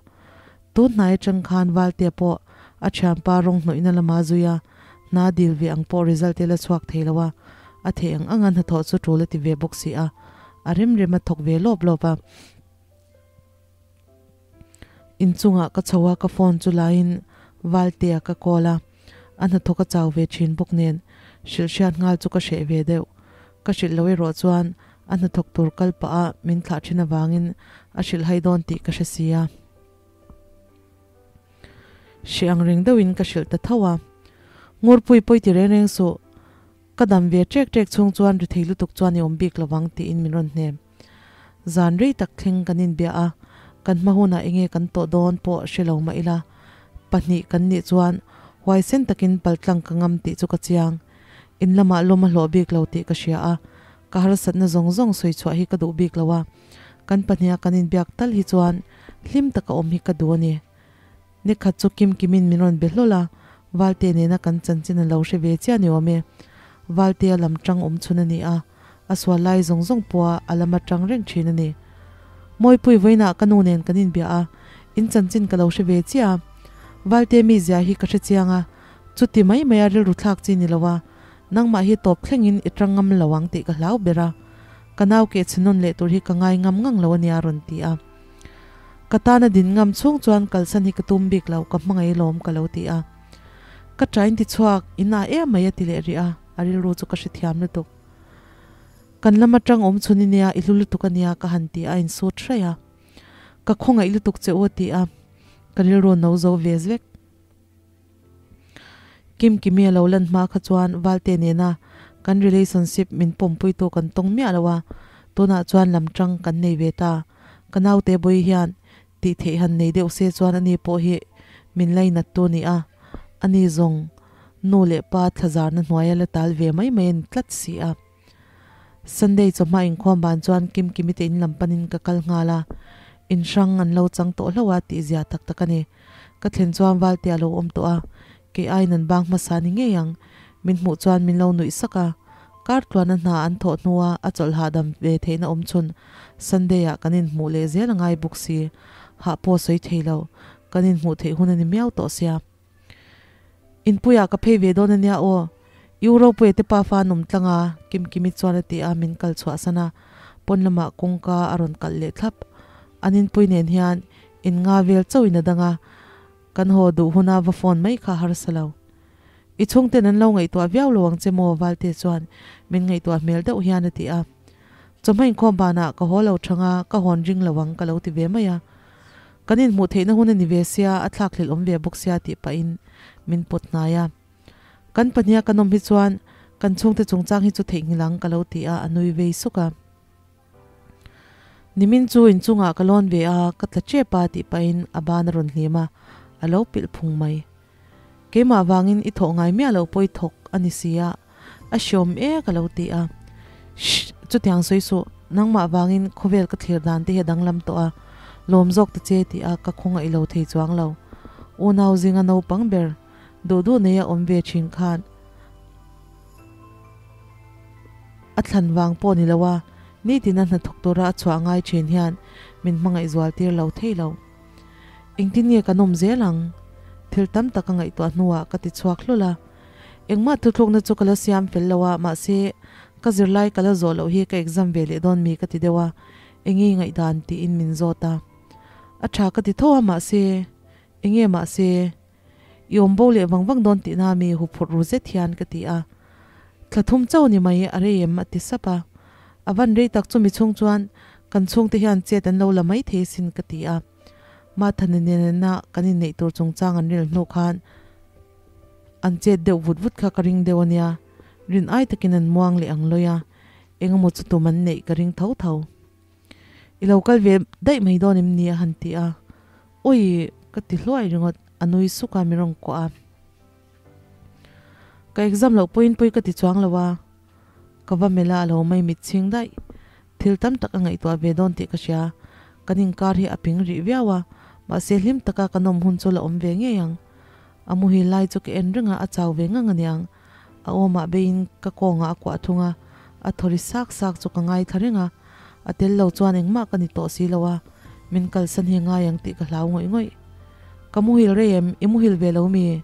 Tun hnai atang khan Valtea pawh a thianpa rawng hnawihna lama zui a, hna dil ve ang pawh result te la chhuak thei lo a, a theih ang anga hnathawh chu tul a ti ve bawk si a, a rem rem a thawk ve lawp lawp a. Inchungah ka chho a, ka phone chu laiin Valtea ka call a, a hnathawk a chau ve thin bawk nen hrilh hriat nghal chu ka hreh ve deuh. Ka hrilh lo erawh chuan a hnathawk tur kal pah a min thlah thin avangin a hrilh hai dawn tih ka hre si a. Hreh ang reng deuhin ka hrilh ta tho a, Ngurpui pawi ti reng reng suh, Ka dam ve ṭek ṭek chhung chuan ri thei lutuk chuan i awm bik lovang tiin min rawn hnem. Zan rei tak thleng kan inbia a, kan hma hunah enge kan tawh dawn pawh hre lo mah ila, pahnih kan nih chuan huaisen takin paltlang ka ngam tih chu ka chiang. In lamah lawm a hlawh bik lo tih ka hria a, ka harsatna zawng zawng sawi chhuah hi ka duh bik lo a, kan pahniha kan inbiak tal hi chuan hlim taka awm hi ka duh a ni. Nikhat chu Kim Kimin min rawn be hlawl a, Valte nena kan chanchin a lo hre ve chiah ni awm e. Valte a lam tang awm chhun a ni a, a sual lai zawng zawng pawha a lam atang reng thin a ni. Mawipui vawiinah ka nu nen kan inbia a, in chanchin ka lo hre ve chiah a. Valte mizia hi ka hre chiang a, chuti mai maia rilru thlak chi ni lo a, nangmah hi tawp thlengin i tang ngam lo ang tih ka hlau ber a. Ka nau keh chhe nawn leh tur hi ka ngai ngam ngang lo a nia a rawn ti a. Ka tana din ngam chhung chuan kalsan hi ka tum bik lo, ka hmangaih lawm ka lo ti a. Ka ṭain ti chhuak, in ah em mai a ti leh rih a, a rilru chu ka hrethiam lutuk. Kan lam aṭang awm chhun i nia, i hlu lutuk a nia ka han ti a, a insut hraih a. Ka khawngaih lutuk che u a ti a, ka rilru no zo ve vek. Kimkimi a lo lan hma kha chuan Valte nena kan relationship min pawmpuitu kan tawng miah lo a, tunah chuan lam tang kan nei ve ta. Ka naute bawi hian tih theih han nei deuh se chuan ani pawh hi min lainat tu ni a, ani zawng nu leh pa thlazarna hnuaia la tal ve mai mai a ni tlat si a. Sunday chawhma inkhawm ban chuan Kimkimi te in lam panin ka kal nghal a, in hrang an lo chang tawh hlauh a tih zia tak tak a ni. Ka thlen chuan Valte a lo awm tawh a, kei aiin an bang hmasa ni ngei ang. Min hmuh chuan min lo nuih sak a, kar tluana hna an thawh hnua a chawlh hahdam ve theihna awm chhun Sunday ah kan inhmuh leh zel a ngai bawk si, hah pawh sawi thei lo, kan inhmuh theih hun a ni miau tawh sia. Inpuiah ka phei ve dawn a nia aw, I u Ropuia te pa fa an awm tlang a, Kimkimi chuan a ti a, min kal chhuahsan a, pawn lamah kawngka a rawn kalh leh thlap. An inpui nen hian in nga vel chauhin a dang a, kan haw duh huna va phone mai kha harsa lo. I chhungten an lo ngaihtuah viau lo ang che maw Valte chuan min ngaihtuah hmel deuh hian a ti a. Chawhma inkhawm banah ka haw lo thang a, ka hawn ring lo ang ka lo ti ve mai a. Kan inhmuh theihna hun a ni ve sia, a thlakhlelh awm ve bawk sia tih pahin min pawt hnai a. Kan pahniha kan awm hi chuan kan chhungte chungchang hi chu theihnghilh ang ka lo ti a, a nui vei suk a. Nimin chu inchungah ka lawn ve a, ka tla tep a tih pahin a ban a rawn hlim a, a lo pilh phung mai. Keimah vangin i thawh ngai miah loh pawh i thawk a ni si a, a hriawm e ka lo ti a. Shh! Chutiang sawi suh, nangmah vangin khawvel ka thlir dan te hi a danglam tawh a, lawm zawk ta che ti a ka khawngaih lo thei chuang lo. Unau zinga naupang ber duh duh neia awm ve thin khan a thlan vang pawh ni lo a, nitin a hnathawk tura a chhuah ngai thin hian min hmangaih zual tir lo thei lo. Engtin nge kan awm zel ang? Thil tam tak ka ngaihtuah hnuah ka ti chhuak hlawlh a. Engmah thuthlukna chu ka la siam fel lo a, mahse, ka zirlai ka la zawh loh hi ka exam ve leh dawn mi ka ti deuh a, enge i ngaihdan tiin min zawt a. A tha ka ti tho a, mahse, enge mahse, i awm bo leh vang vang dawn tihna mi huphurh ru zet hian ka ti a. Thla thum chauh ni mai a rei em a ti sap a. A van rei tak chumi chhung chuan kan chhungte hian chet an lo la mai thei asin ka ti a. Mathana nen a kan inneih tur chungchang an rel hnu khan an chet deuh vut vut kha ka ring deuh a nia. Rin ai takin an muang leh ang lawi a, engemaw chu tum an neih ka ring tho tho. I lo kal ve daih mai dawn em ni a han ti a. Awi ka ti hluai ringawt, a nui suk a mi rawn kuah a. Ka exam loh pawhin pawi ka ti chuang lo a, ka va melh a a lo mai mit chhing daih. Thil tam tak a ngaihtuah ve dawn tih ka hria. Kan inkar hi a ping rih viau a, mahse hlim taka ka nawm hun chu la awm ve ngei ang. A muhil lai chu ka en reng a, a chau ve ngang aniang. A awmah beiin ka kawngah a kuah thung a, a thaw ri sak sak chu ka ngaithla reng a. A tel lo chuan engmah ka ni tawh si lo a, min kalsan hi ngai ang tih ka hlau ngawih ngawih. Ka muhil rei em? I muhil ve lo mi?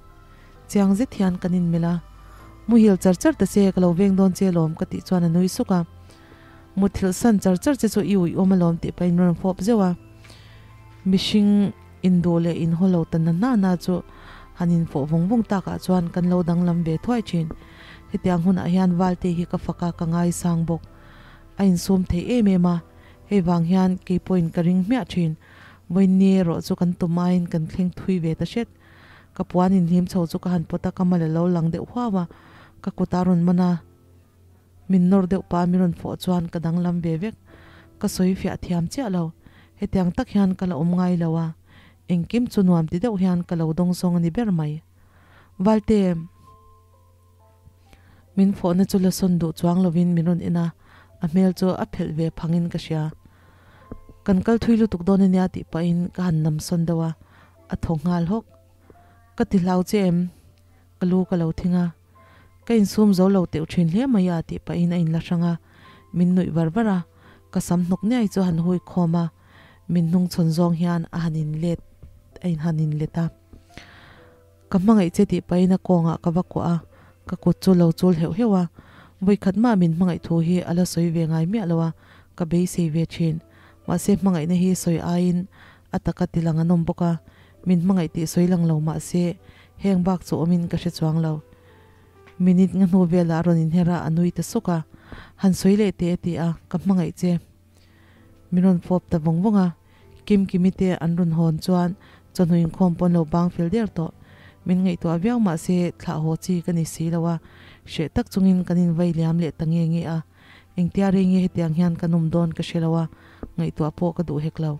Chiang zet hian kan inmelh a. Muhil char char ta che, ka lo veng dawn che alawm ka tih chuan a nui suk a. Muthilh san char char che chu i uih awm alawm tih pahin rawn fawp zeuh a. Mihring induh leh inhaw lo ta na na na chu han infawh vawng vawng takah chuan kan lo danglam ve thuai thin. Hetiang hunah hian Valte hi ka fak a, ka ngaisang bawk. A insum thei em em a, hei vang hian kei pawhin ka ring hmiah thin. Vawiinni erawh chu kan tum aiin kan thleng thui ve ta hret. Ka puan inhlim chho chu ka han pawt a, ka mal a lo lang deuh huau a, ka kut a rawn man a, min nawr deuh pah a min rawn fawh chuan ka danglam ve vek. Ka sawi fiah thiam chiah lo, hetiang tak hian ka la awm ngai lo a, engkim chu nuam ti deuh hian ka lo dawng zawng a ni ber mai. Valte. Min fawhna chu la sawn duh chuang lovin min rawn en a, a hmel chu a phelh ve phangin ka hria. Kan kal thui lutuk dawn ania tih pahin ka han nam sawn deuh a, a thaw nghal hawk. Ka ti hlau che em? Ka lu ka lo thing a. Ka insum zo lo teuh thin hle mai a tih pahin a inla hrang a, min nuih var var a, ka sam hnawk niai chu a han hui khawm a, min hnungchhawn zawng hian a han inlet a han inlet a. Ka hmangaih che tih pahin a kawngah ka va kuah a, ka kut chu lo chul heuh heuh a. Vawikhat mah min hmangaih thu hi a la sawi ve ngai miah lo a, ka beisei ve thin. Mahse hmangaihna hi sawi aiin a taka ti lang an awm bawk a, min hmangaih tih sawi lang lo mahse heng bak chu awmin ka hre chuang lo. Minute nga hnu velah a rawn inher a, a nui ta suk a. Han sawi leh teh a ti a, ka hmangaih che. Min rawn fawp ta vawng vawng a, Kimkimi te an rawn hawn chuan chawhnu inkhawm pawn lo bang fel der tawh. Min ngaihtuah viau mah se thlah haw chi ka ni si lo a, hreh tak chungin kan invai liam leh ta nge nge a. Engtia rei nge hetiang hian kan awm dawn ka hre lo a, ngaihtuah pawh ka duh hek lo.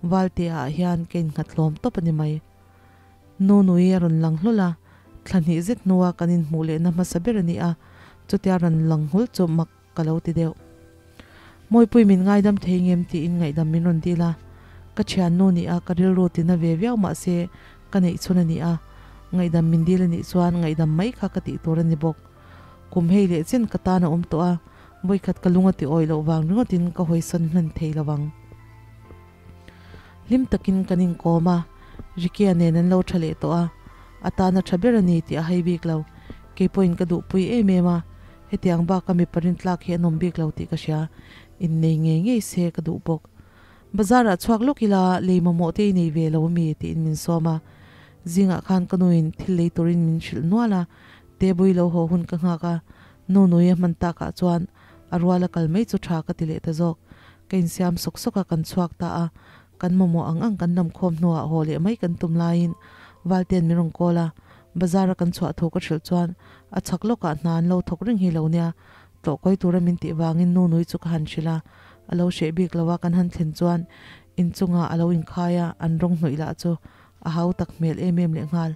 Valte ah hian ka innghat hlawm tawp a ni mai. Nunui a rawn lang hlawl a, thla hnih zet hnua kan inhmuh lehna hmasa ber a ni a, chutia rawn lang nghulh chu mak Ka lo ti deuh. Mawipui min ngaidam thei ngem tiin ngaihdam min rawn dil a. Ka thiannu ni a, ka rilru tina ve viau mahse ka neih chhun a ni a. Ngaihdam min dil a nih chuan ngaihdam mai kha ka tih tur a ni bawk. Kum hei leh chen ka tan a awm tawh a, vawikhat ka lung a ti awih loh vang ringawtin ka hawisawn hman thei lo ang. Hlim takin kan inkawm a, Ricky-a nen an lo tha leh tawh a, a tana tha ber a ni tih a hai bik lo. Keipawhin ka duhpui em em a, hetiang baka mipa rintlak hi an awm bik lo tih ka hria, innei ngei ngei se ka duh bawk. Bazar-ah chhuak lawk ila lei mamawh te i nei ve lo mi tiin min sawm a, zingah khan ka nuin thil lei turin min hrilh nual a, tebui lo haw hun ka nghak a, nu nui a hman takah chuan a ruala kal mai chu tha ka ti leh ta zawk. Ka insiam sawk sawk a, kan chhuak ta a. Kan mamawh ang ang kan lamkhawm hnuah haw leh mai kan tum laiin Valtea'n min rawn call a, bazar a kan chhuah thu ka hrilh chuan a chhak lawkah hna an lo thawk reng hi lo nia, tlawh kawi tura min tih vangin nu nui chu ka han hrilh a, a lo hreh bik lo a, kan han thlen chuan inchungah a lo inkhai a, an rawng hnawih lah chu a hau tak hmel em em lehnghal.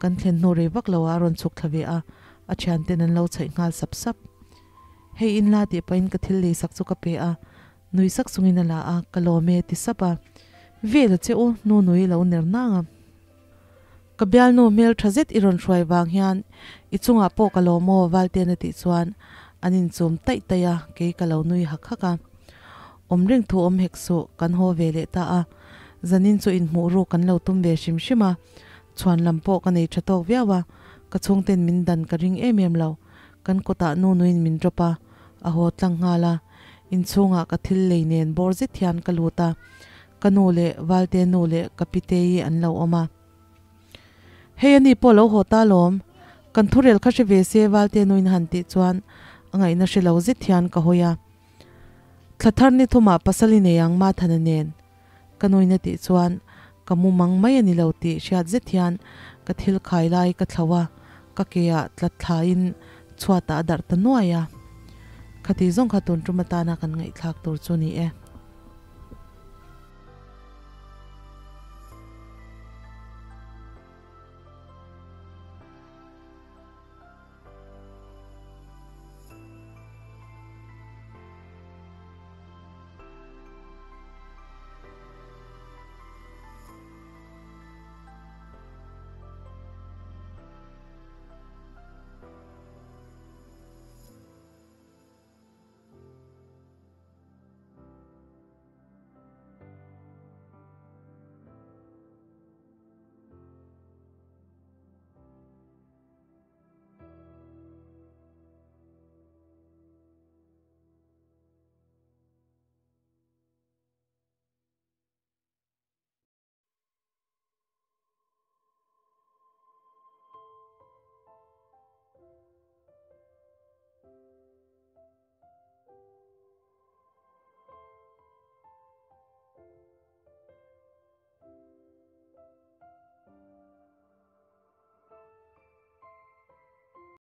Kan thlen hnu rei vak lo ah a rawn chhuk thla ve a, a thianten an lo chhaih nghal sap sap. Hei in la tih pahin ka thil lei sak chu ka pe a, nui sak chungin a la a, ka lawm e ti sap a. Vel a che u, nu nui lo ner nang a. Ka bialnu hmel tha zet i rawn hruai vang hian i chungah pawh ka lawm aw Valten a tih chuan an inchum taih taih a, kei ka lo nui hak hak a. Awm reng thu awm hek suh, kan haw ve leh ta a. Zanin chu inhmuh ruk kan lo tum ve hrim hrim a, chhuan lam pawh ka nei tha tawk viau a, ka chhungten min dan ka ring em em lo. Kan kawtah nu nuin min drop a, a haw tlang nghal a. Inchhungah ka thil lei nen bawr zet hian ka lut a, ka nu leh Valte nu leh ka pitei an lo awm a. Hei ani pawh lo haw ta lawm, Kan thurel kha hre ve se Valte nuin han tih chuan a ngaihna hre lo zet hian ka hawi a. Thla thar ni thumah pasal i nei ang Mathana nen ka nuin a tih chuan ka mu mang mai a ni lo tih hriat zet hian ka thil khai lai ka thlo a, ka ke ah tla thlain chhuatah a darh ta nuai a. Khati zawng kha tun tum atana kan ngaihthlak tur chu ni e.